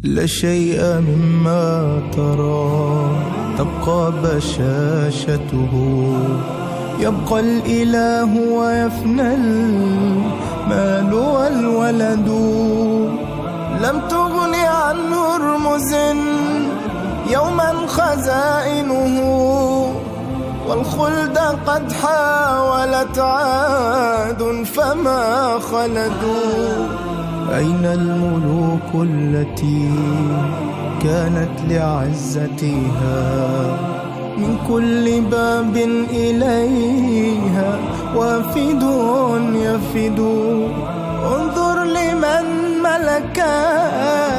لا شيء مما ترى تبقى بشاشته، يبقى الإله ويفنى المال والولد. لم تغن عن هرمز يوما خزائنه، والخلد قد حاولت عاد فما خلدوا. أين الملوك التي كانت لعزتها من كل باب إليها وافد يفد؟ انظر لمن ملك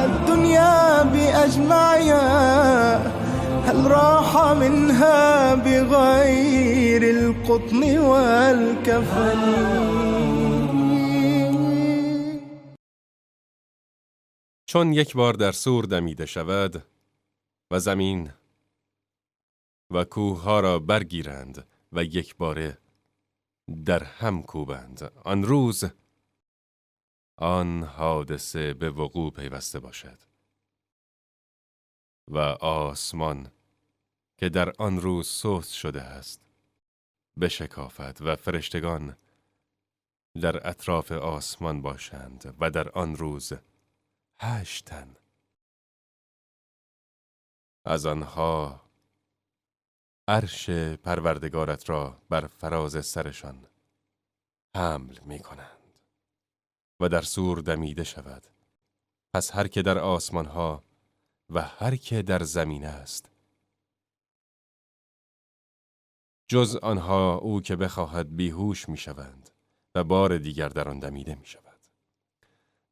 الدنيا بأجمعها، هل راح منها بغير القطن والكفن؟ چون یک بار در صور دمیده شود و زمین و کوه را برگیرند و یک باره در هم کوبند، آن روز آن حادثه به وقوع پیوسته باشد و آسمان که در آن روز سست شده است بشکافد و فرشتگان در اطراف آسمان باشند و در آن روز 8 تن از آنها عرش پروردگارت را بر فراز سرشان حمل می کنند و در صور دمیده شود. پس هر که در آسمان ها و هر که در زمین است جز آنها او که بخواهد بیهوش می شوند و بار دیگر در آن دمیده می شود.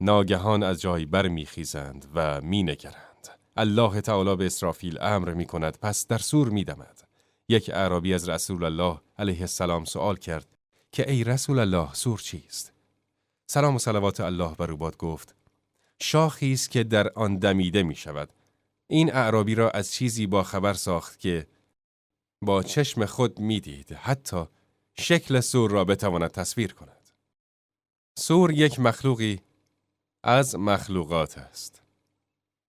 ناگهان از جای بر می خیزند و می نگرند. الله تعالی به اسرافیل امر می کند، پس در صور می دمد. یک اعرابی از رسول الله علیه السلام سوال کرد که ای رسول الله، صور چیست؟ سلام و صلوات الله بر او باد گفت: شاخی است که در آن دمیده می شود. این اعرابی را از چیزی با خبر ساخت که با چشم خود می دید، حتی شکل صور را بتواند تصویر کند. صور یک مخلوقی از مخلوقات است.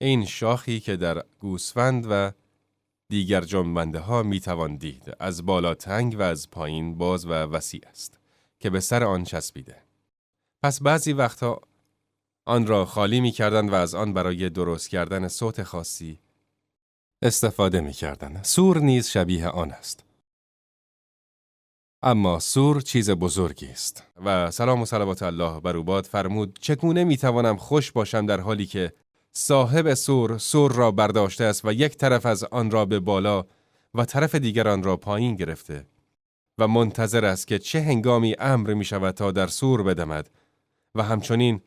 این شاخی که در گوسفند و دیگر جنبنده ها می توان دید، از بالا تنگ و از پایین باز و وسیع است که به سر آن چسبیده. پس بعضی وقتها آن را خالی می کردند و از آن برای درست کردن صوت خاصی استفاده می کردند. صور نیز شبیه آن است. اما صور چیز بزرگی است و سلام و صلوات الله بر او باد فرمود: چگونه می توانم خوش باشم در حالی که صاحب صور صور را برداشته است و یک طرف از آن را به بالا و طرف دیگر آن را پایین گرفته و منتظر است که چه هنگامی امر می شود تا در صور بدمد. و همچنین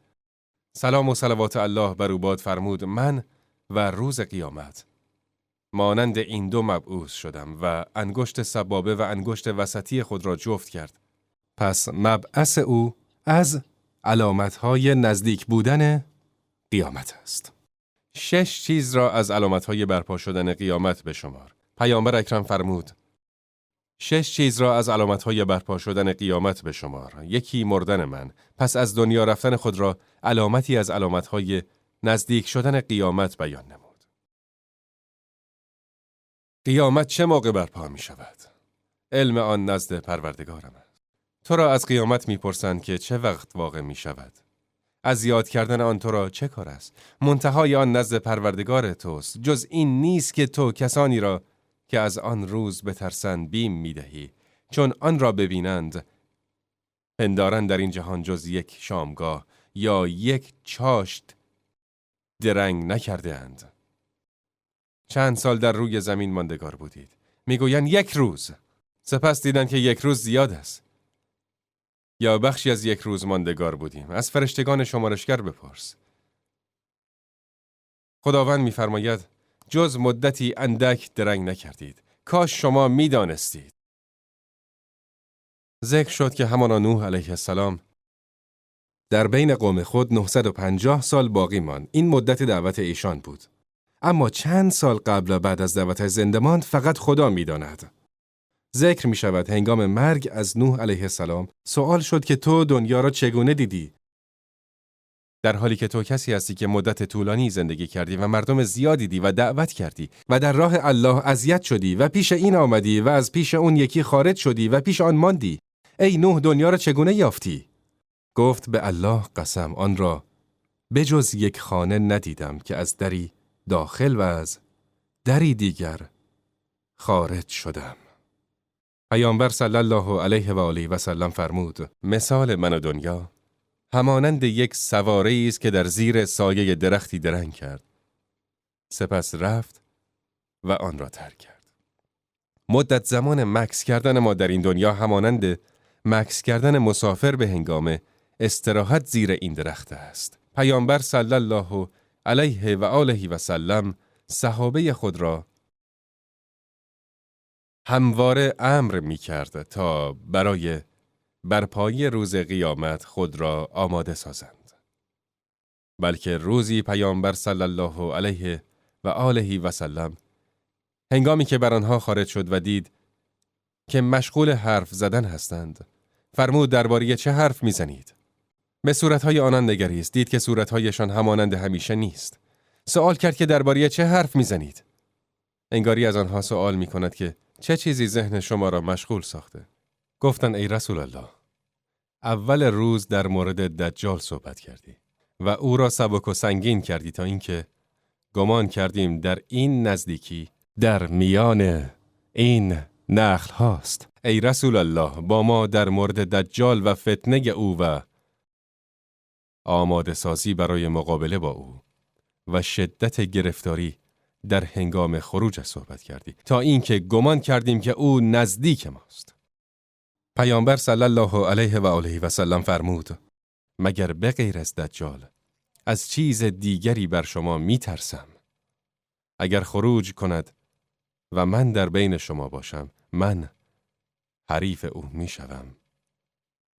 سلام و صلوات الله بر او باد فرمود: من و روز قیامت مانند این دو مبعوث شدم و انگشت سبابه و انگشت وسطی خود را جفت کرد. پس مبعث او از علامتهای نزدیک بودن قیامت است. 6 چیز را از علامتهای برپا شدن قیامت بشمار. پیامبر اکرم فرمود: 6 چیز را از علامتهای برپا شدن قیامت بشمار. یکی مردن من، پس از دنیا رفتن خود را علامتی از علامتهای نزدیک شدن قیامت بیان نمود. قیامت چه موقع برپا می شود؟ علم آن نزد پروردگارم است. تو را از قیامت می پرسند که چه وقت واقع می شود. از یاد کردن آن تو را چه کار است؟ منتهای آن نزد پروردگار توست. جز این نیست که تو کسانی را که از آن روز بترسند بیم می دهی. چون آن را ببینند پندارند در این جهان جز یک شامگاه یا یک چاشت درنگ نکرده اند. چند سال در روی زمین ماندگار بودید؟ میگویند یک روز. سپس دیدند که یک روز زیاد است. یا بخشی از یک روز ماندگار بودیم. از فرشتگان شمارشگر بپرس. خداوند میفرماید: جز مدتی اندک درنگ نکردید. کاش شما میدانستید. ذکر شد که همانا نوح علیه السلام در بین قوم خود 950 سال باقی ماند. این مدت دعوت ایشان بود. اما چند سال قبل و بعد از دعوت زنده ماند فقط خدا می‌داند. ذکر می شود هنگام مرگ از نوح علیه السلام سوال شد که تو دنیا را چگونه دیدی؟ در حالی که تو کسی هستی که مدت طولانی زندگی کردی و مردم زیادی دی و دعوت کردی و در راه الله اذیت شدی و پیش این آمدی و از پیش اون یکی خارج شدی و پیش آن ماندی. ای نوح، دنیا را چگونه یافتی؟ گفت به الله قسم، آن را بجز یک خانه ندیدم که از دری داخل و از دری دیگر خارج شدم. پیامبر صلی الله علیه و آله و سلم فرمود: مثال من و دنیا همانند یک سواره است که در زیر سایه درختی درنگ کرد، سپس رفت و آن را ترک کرد. مدت زمان مکث کردن ما در این دنیا همانند مکث کردن مسافر به هنگام استراحت زیر این درخت است. پیامبر صلی الله علیه و آله و سلم صحابه خود را همواره امر می کرد تا برای برپایی روز قیامت خود را آماده سازند. بلکه روزی پیامبر صلی الله علیه و آله و سلم هنگامی که بر آنها خارج شد و دید که مشغول حرف زدن هستند، فرمود درباره چه حرف میزنید؟ به صورتهای آنان نگریست، دید که صورتهایشان همانند همیشه نیست. سوال کرد که درباره چه حرف میزنید؟ انگاری از آنها سوال میکند که چه چیزی ذهن شما را مشغول ساخته؟ گفتند ای رسول الله، اول روز در مورد دجال صحبت کردی و او را سبک و سنگین کردی تا اینکه گمان کردیم در این نزدیکی در میان این نخل هاست. ای رسول الله، با ما در مورد دجال و فتنه او و آماده سازی برای مقابله با او و شدت گرفتاری در هنگام خروج صحبت کردی تا اینکه گمان کردیم که او نزدیک ماست. پیامبر صلی الله علیه و آله و سلم فرمود: مگر به غیر از دجال از چیز دیگری بر شما می ترسم؟ اگر خروج کند و من در بین شما باشم، من حریف او می شوم.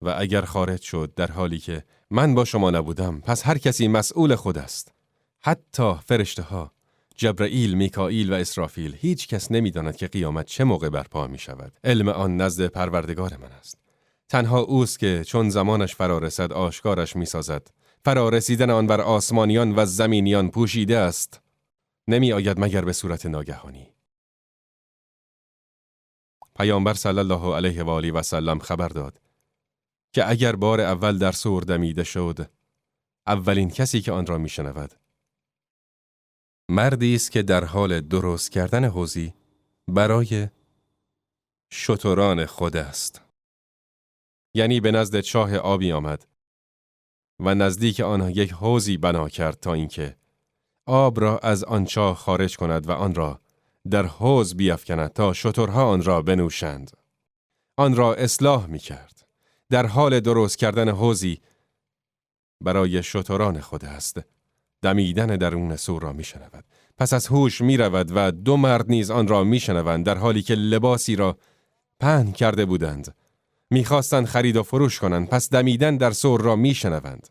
و اگر خارج شد در حالی که من با شما نبودم، پس هر کسی مسئول خود است. حتی فرشته ها، جبرئیل، میکائیل و اسرافیل، هیچ کس نمیداند که قیامت چه موقع برپا می شود. علم آن نزد پروردگار من است. تنها اوست که چون زمانش فرا رسد آشکارش می سازد. فرا رسیدن آن بر آسمانیان و زمینیان پوشیده است. نمی آید مگر به صورت ناگهانی. پیامبر صلی الله علیه و آله و سلم خبر داد که اگر بار اول در صور دمیده شد، اولین کسی که آن را میشنود مردی است که در حال درست کردن حوضی برای شتران خود است. یعنی به نزد چاه آبی آمد و نزدیک آن یک حوضی بنا کرد تا اینکه آب را از آن چاه خارج کند و آن را در حوض بیفکند تا شترها آن را بنوشند. آن را اصلاح می کرد. در حال درست کردن حوضی برای شتران خود است. دمیدن درون سور را می شنود. پس از هوش می رود و دو مرد نیز آن را می شنوند در حالی که لباسی را پهن کرده بودند. می خواستند خرید و فروش کنند، پس دمیدن در سور را می شنوند.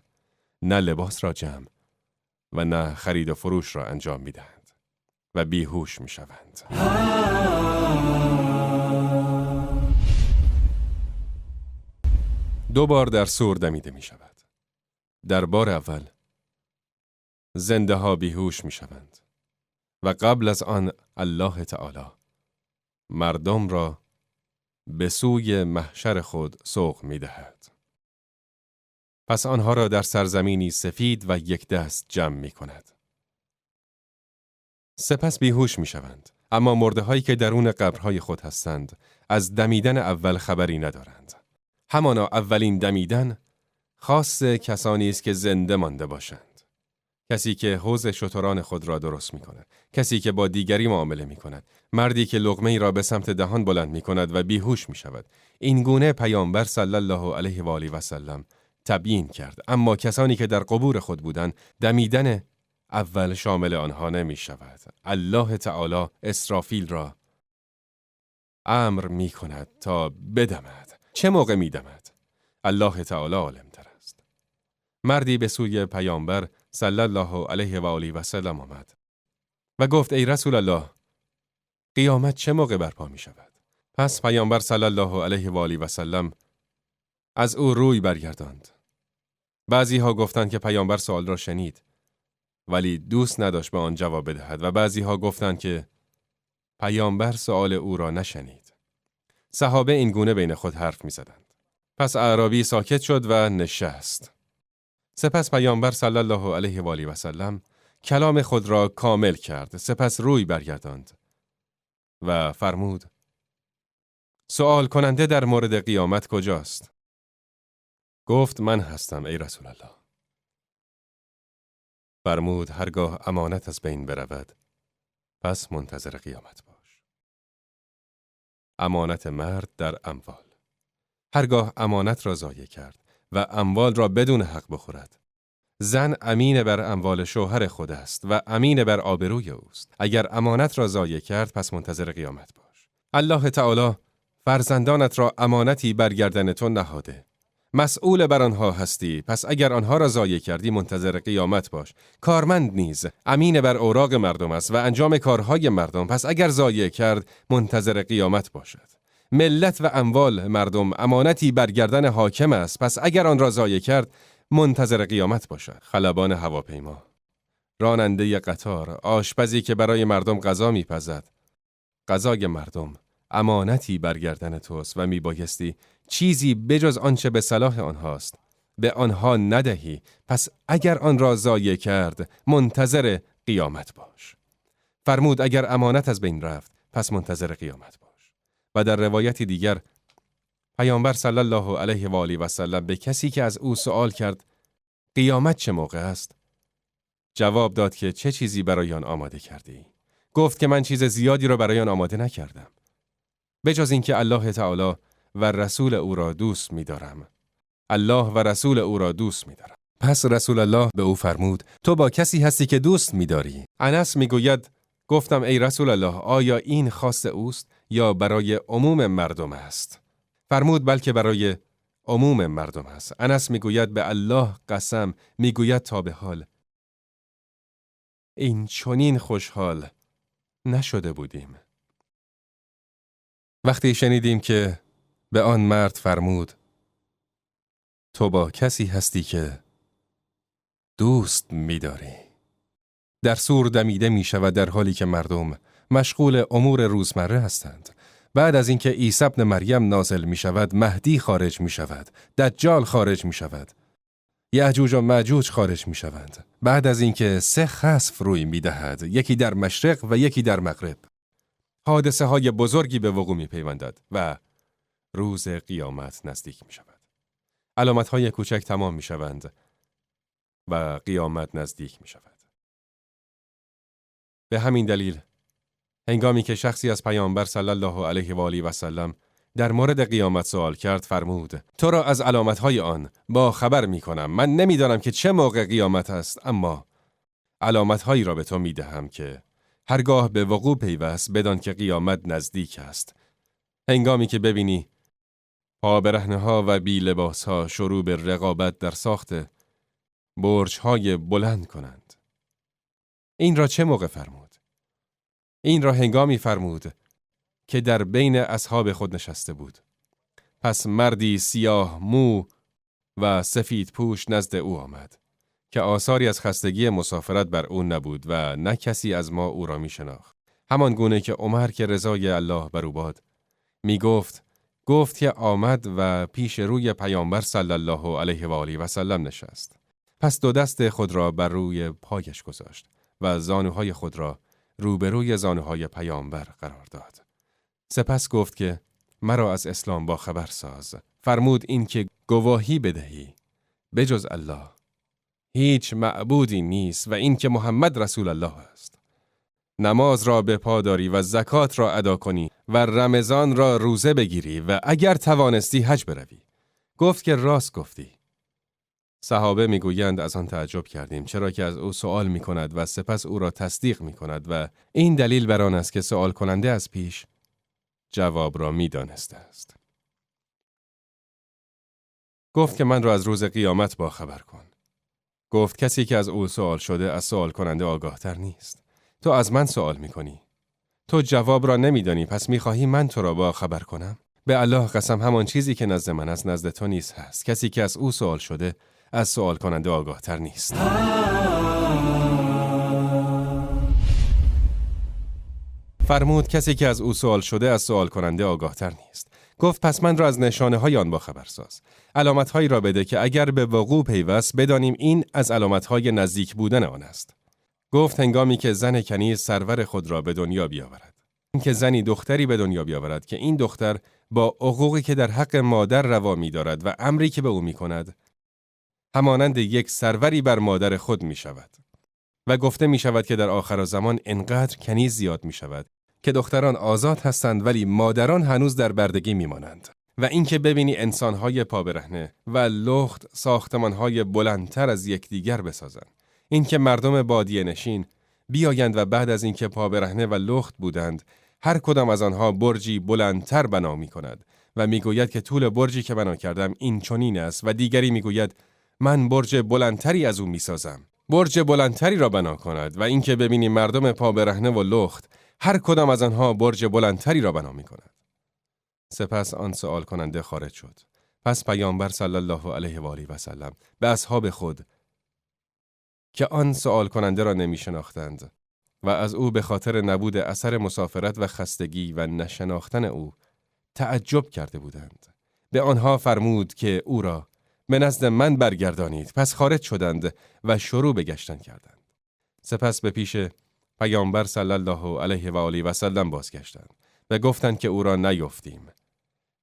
نه لباس را جمع و نه خرید و فروش را انجام می دهند و بیهوش می شوند. دو بار در سور دمیده می شود. در بار اول زنده ها بیهوش می شوند و قبل از آن الله تعالی مردم را به سوی محشر خود سوق می دهد. پس آنها را در سرزمینی سفید و یک دست جمع می کند. سپس بیهوش می شوند. اما مرده هایی که درون قبرهای خود هستند از دمیدن اول خبری ندارند. همانا اولین دمیدن خاص کسانی است که زنده مانده باشند. کسی که حوض شتران خود را درست می کند، کسی که با دیگری معامله می کند، مردی که لقمه ای را به سمت دهان بلند می کند و بیهوش می شود. این گونه پیامبر صلی الله علیه و آله و سلم تبیین کرد. اما کسانی که در قبور خود بودند، دمیدن اول شامل آنها نمی شود. الله تعالی اسرافیل را امر می کند تا بدمد. چه موقع می دمد؟ الله تعالی عالم تر است. مردی به سوی پیامبر صلی الله علیه و آله و سلم آمد و گفت ای رسول الله، قیامت چه موقع برپا می شود؟ پس پیامبر صلی الله علیه و آله و سلم از او روی برگرداند. بعضی ها گفتند که پیامبر سوال را شنید ولی دوست نداشت به آن جواب بدهد و بعضی ها گفتند که پیامبر سوال او را نشنید. صحابه این گونه بین خود حرف می زدند. پس اعرابی ساکت شد و نشست. سپس پیامبر صلی الله علیه و آله و سلم کلام خود را کامل کرد. سپس روی برگرداند و فرمود: سوال کننده در مورد قیامت کجاست؟ گفت: من هستم ای رسول الله. فرمود: هرگاه امانت از بین برود پس منتظر قیامت باش. امانت مرد در اموال. هرگاه امانت را ضایع کرد و اموال را بدون حق بخورد. زن امین بر اموال شوهر خود است و امین بر آبروی اوست. اگر امانت را ضایع کرد پس منتظر قیامت باش. الله تعالی فرزندانت را امانتی بر گردن تو نهاده. مسئول بر آنها هستی، پس اگر آنها را ضایع کردی منتظر قیامت باش. کارمند نیز امین بر اوراق مردم است و انجام کارهای مردم، پس اگر ضایع کرد منتظر قیامت باشد. ملت و اموال مردم امانتی بر گردن حاکم است، پس اگر آن را ضایع کرد منتظر قیامت باشد. خلبان هواپیما، راننده قطار، آشپزی که برای مردم غذا میپزد، غذای مردم امانتی بر گردن توست و میبایستی چیزی بجز آنچه به صلاح آنهاست به آنها ندهی، پس اگر آن را ضایع کرد منتظر قیامت باش. فرمود اگر امانت از بین رفت پس منتظر قیامت باش. و در روایتی دیگر پیامبر صلی الله علیه و آله و سلم به کسی که از او سوال کرد قیامت چه موقع است؟ جواب داد که چه چیزی برای آن آماده کردی؟ گفت که من چیز زیادی را برای آن آماده نکردم، بجز اینکه الله تعالی و رسول او را دوست می‌دارم. الله و رسول او را دوست می‌دارم. پس رسول الله به او فرمود تو با کسی هستی که دوست می‌داری. انس می‌گوید گفتم ای رسول الله، آیا این خاص اوست یا برای عموم مردم است؟ فرمود بلکه برای عموم مردم است. انس میگوید به الله قسم، میگوید تا به حال این چنین خوشحال نشده بودیم. وقتی شنیدیم که به آن مرد فرمود تو با کسی هستی که دوست می‌داری. در سور دمیده می شود در حالی که مردم مشغول امور روزمره هستند. بعد از اینکه عیسی ابن مریم نازل می شود، مهدی خارج می شود، دجال خارج می شود، یأجوج و مأجوج خارج می شوند. بعد از اینکه 3 خسف روی می دهد، یکی در مشرق و یکی در مغرب، حادثه های بزرگی به وقوع می پیوندد و روز قیامت نزدیک می شود. علامت های کوچک تمام می شوند و قیامت نزدیک می شود. به همین دلیل هنگامی که شخصی از پیامبر صلی الله علیه و آله و سلم در مورد قیامت سوال کرد، فرمود تو را از علامت‌های آن با خبر می‌کنم. من نمی‌دانم که چه موقع قیامت است، اما علامت‌هایی را به تو می‌دهم که هرگاه به وقوع پیوست بدان که قیامت نزدیک است. هنگامی که ببینی پابرهنه‌ها و بی لباس‌ها شروع به رقابت در ساخت برج‌های بلند کنند. این را چه موقع فرمود؟ این را هنگامی فرمود که در بین اصحاب خود نشسته بود. پس مردی سیاه مو و سفید پوش نزد او آمد که آثاری از خستگی مسافرت بر او نبود و نه کسی از ما او را می شناخت. همان گونه که عمر که رضای الله بر او باد می گفت، گفت که آمد و پیش روی پیامبر صلی الله علیه و آله و سلم نشست. پس دو دست خود را بر روی پایش گذاشت و زانوهای خود را روبروی زانوهای پیامبر قرار داد. سپس گفت که مرا از اسلام با خبر ساز. فرمود این که گواهی بدهی بجز الله هیچ معبودی نیست و این که محمد رسول الله است. نماز را به پا داری و زکات را ادا کنی و رمضان را روزه بگیری و اگر توانستی حج بروی. گفت که راست گفتی. صحابه میگویند از آن تعجب کردیم، چرا که از او سوال میکند و سپس او را تصدیق میکند و این دلیل بر آن است که سوال کننده از پیش جواب را میدانسته است. گفت که من را از روز قیامت با خبر کن. گفت کسی که از او سوال شده از سوال کننده آگاه تر نیست. تو از من سوال میکنی. تو جواب را نمیدانی، پس میخواهی من تو را با خبر کنم؟ به الله قسم همان چیزی که نزد من است نزد تو نیز هست. کسی که از او سوال شده از سوال کننده آگاه تر نیست. فرمود کسی که از او سوال شده از سوال کننده آگاه تر نیست. گفت پس من را از نشانه های آن باخبر ساز. علامت هایی را بده که اگر به وقوع پیوست بدانیم این از علامت های نزدیک بودن آن است. گفت هنگامی که زن کنیز سرور خود را به دنیا بیاورد. اینکه زنی دختری به دنیا بیاورد که این دختر با حقوقی که در حق مادر روا می‌دارد و امری که به او می‌کند همانند یک سروری بر مادر خود می‌شود. و گفته می‌شود که در آخر زمان انقدر کنیز زیاد می‌شود که دختران آزاد هستند ولی مادران هنوز در بردگی می‌مانند. و اینکه ببینی انسان‌های پابرهنه و لخت ساختمان‌های بلندتر از یکدیگر بسازند. اینکه مردم بادیه نشین بیایند و بعد از اینکه پابرهنه و لخت بودند هر کدام از آنها برجی بلندتر بنا می‌کند و می‌گوید که طول برجی که بنا کردم این چنین است و دیگری می‌گوید من برج بلندتری از او می‌سازم. برج بلندتری را بنا کند و اینکه ببینی مردم پابرهنه و لخت هر کدام از آنها برج بلندتری را بنا می‌کند. سپس آن سوال کننده خارج شد. پس پیامبر صلی الله علیه و آله و سلم به اصحاب خود که آن سوال کننده را نمی شناختند و از او به خاطر نبود اثر مسافرت و خستگی و نشناختن او تعجب کرده بودند، به آنها فرمود که او را به نزد من برگردانید. پس خارج شدند و شروع به گشتن کردند. سپس به پیش پیامبر صلی الله علیه و آله و سلم بازگشتند و گفتند که او را نیافتیم.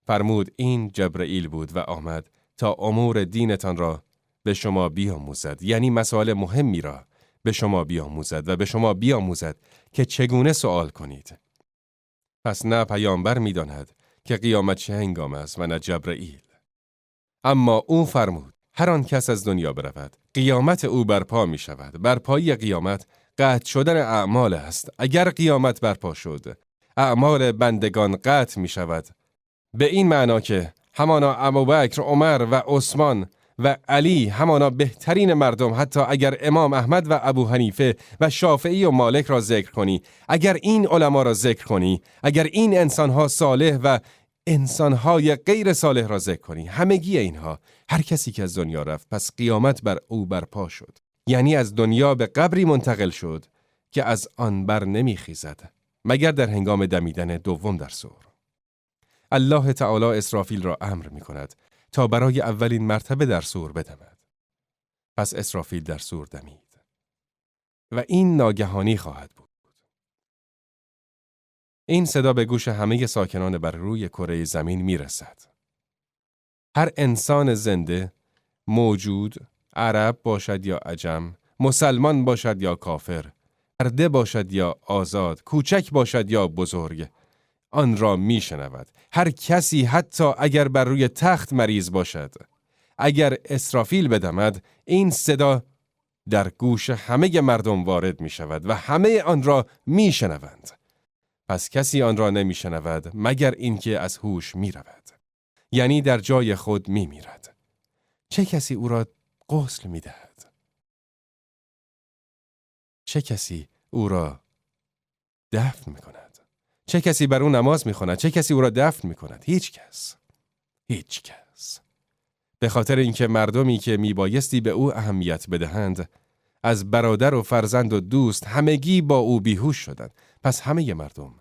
فرمود این جبرئیل بود و آمد تا امور دینتان را به شما بیاموزد، یعنی مسائل مهمی را به شما بیاموزد و به شما بیاموزد که چگونه سوال کنید. پس نه پیامبر می‌داند که قیامت چه هنگام است و نه جبرئیل. اما او فرمود هر آن کس از دنیا برود قیامت او برپا می شود. برپایی قیامت قطع شدن اعمال است. اگر قیامت برپا شد اعمال بندگان قطع می شود، به این معنا که همانا ابوبکر، عمر و عثمان و علی همانا بهترین مردم، حتی اگر امام احمد و ابو حنیفه و شافعی و مالک را ذکر کنی، اگر این علما را ذکر کنی، اگر این انسانها صالح و انسانهای غیر صالح را ذکر کنی، همگی اینها، هر کسی که از دنیا رفت پس قیامت بر او برپا شد، یعنی از دنیا به قبری منتقل شد که از آن بر نمیخیزد مگر در هنگام دمیدن دوم در صور. الله تعالی اسرافیل را امر می کند تا برای اولین مرتبه در صور بدمد. پس اسرافیل در صور دمید و این ناگهانی خواهد بود. این صدا به گوش همه ساکنان بر روی کره زمین می رسد. هر انسان زنده موجود، عرب باشد یا عجم، مسلمان باشد یا کافر، برده باشد یا آزاد، کوچک باشد یا بزرگ، آن را می شنود. هر کسی حتی اگر بر روی تخت مریض باشد، اگر اسرافیل بدمد، این صدا در گوش همه مردم وارد می شود و همه آن را می شنوند. پس کسی آن را نمی شنود مگر اینکه از هوش می رود، یعنی در جای خود می میرد. چه کسی او را غسل می دهد؟ چه کسی او را دفن می کند؟ چه کسی بر او نماز می خواند؟ چه کسی او را دفن می کند؟ هیچ کس. هیچ کس. به خاطر اینکه مردمی که می بایستی به او اهمیت بدهند، از برادر و فرزند و دوست همگی با او بیهوش شدند. پس همه مردم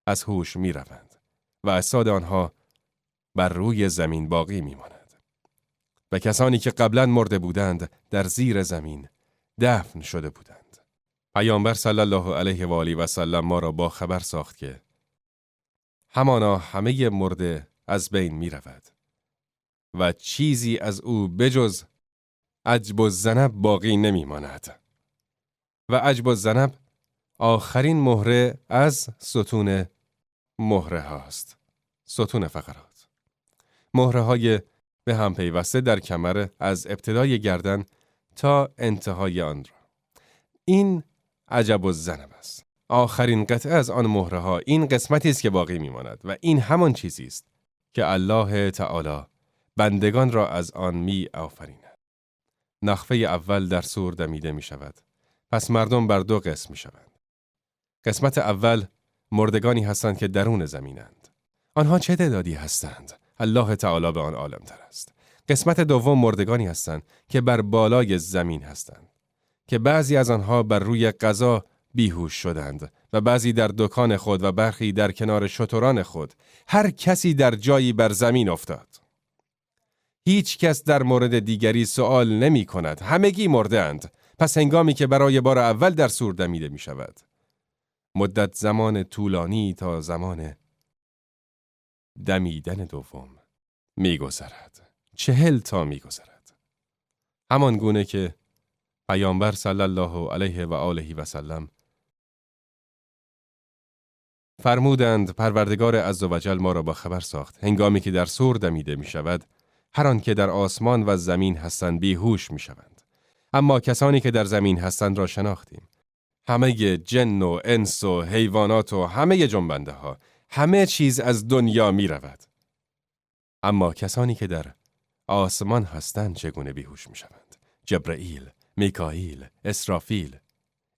از هوش می روند و اجساد آنها بر روی زمین باقی می ماند. و کسانی که قبلا مرده بودند در زیر زمین دفن شده بودند. پیامبر صلی الله علیه و آله و سلم ما را با خبر ساخت که همانا همه مرده از بین می رود و چیزی از او بجز عجب الذنب باقی نمی ماند. و عجب الذنب آخرین مهره از ستون مهره هاست، ستون فقرات، مهره های به هم پیوسته در کمر از ابتدای گردن تا انتهای آن را. این عجب الذنب است. آخرین قطعه از آن مهره ها این قسمتی است که باقی میماند و این همان چیزی است که الله تعالی بندگان را از آن می آفریند. نخفه اول در صور دمیده می شود. پس مردم بر دو قسم می شوند. قسمت اول مردگانی هستند که درون زمینند. آنها چه تعدادی هستند؟ الله تعالی به آن عالم تر است. قسمت دوم مردگانی هستند که بر بالای زمین هستند، که بعضی از آنها بر روی غذا بیهوش شدند و بعضی در دکان خود و برخی در کنار شتران خود. هر کسی در جایی بر زمین افتاد. هیچ کس در مورد دیگری سوال نمی کند. همگی مردند. پس هنگامی که برای بار اول در صور دمیده می شود، مدت زمان طولانی تا زمان دمیدن دوم می گذرد. 40 تا می گذرد. همان گونه که پیامبر صلی الله علیه و آله و سلم فرمودند پروردگار عزوجل ما را با خبر ساخت. هنگامی که در صور دمیده می شود، هر آن که در آسمان و زمین هستند بیهوش می شوند. اما کسانی که در زمین هستند را شناختیم. همه جن و انس و حیوانات و همه جنبنده ها، همه چیز از دنیا می رود. اما کسانی که در آسمان هستند چگونه بیهوش می شوند؟ جبرئیل، میکائیل، اسرافیل.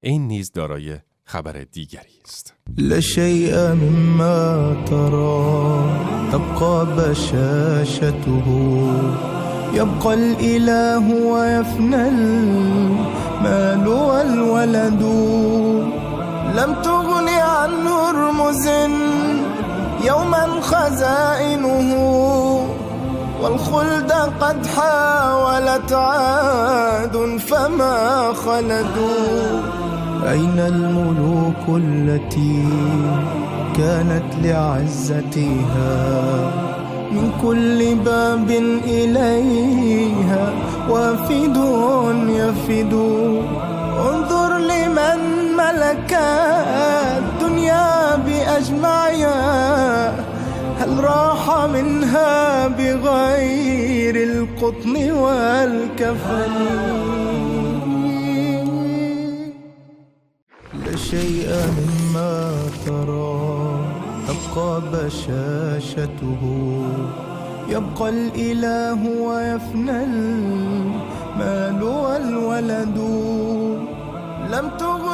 این نیز دارای خبر دیگری است. لا شيء مما ترى تبقى بشاشته، يبقى الإله ويفنى المال والولد. لم تغن عن هرمز يوما خزائنه، والخلد قد حاولت عاد فما خلدوا. أين الملوك التي كانت لعزتها من كل باب إليها وافد يفد. انظر لمن ملك الدنيا بأجمعها، هل راح منها بغير القطن والكفن. لا شيء مما ترى تبقى بشاشته، يبقى الإله ويفنى المال والولد. لم تغن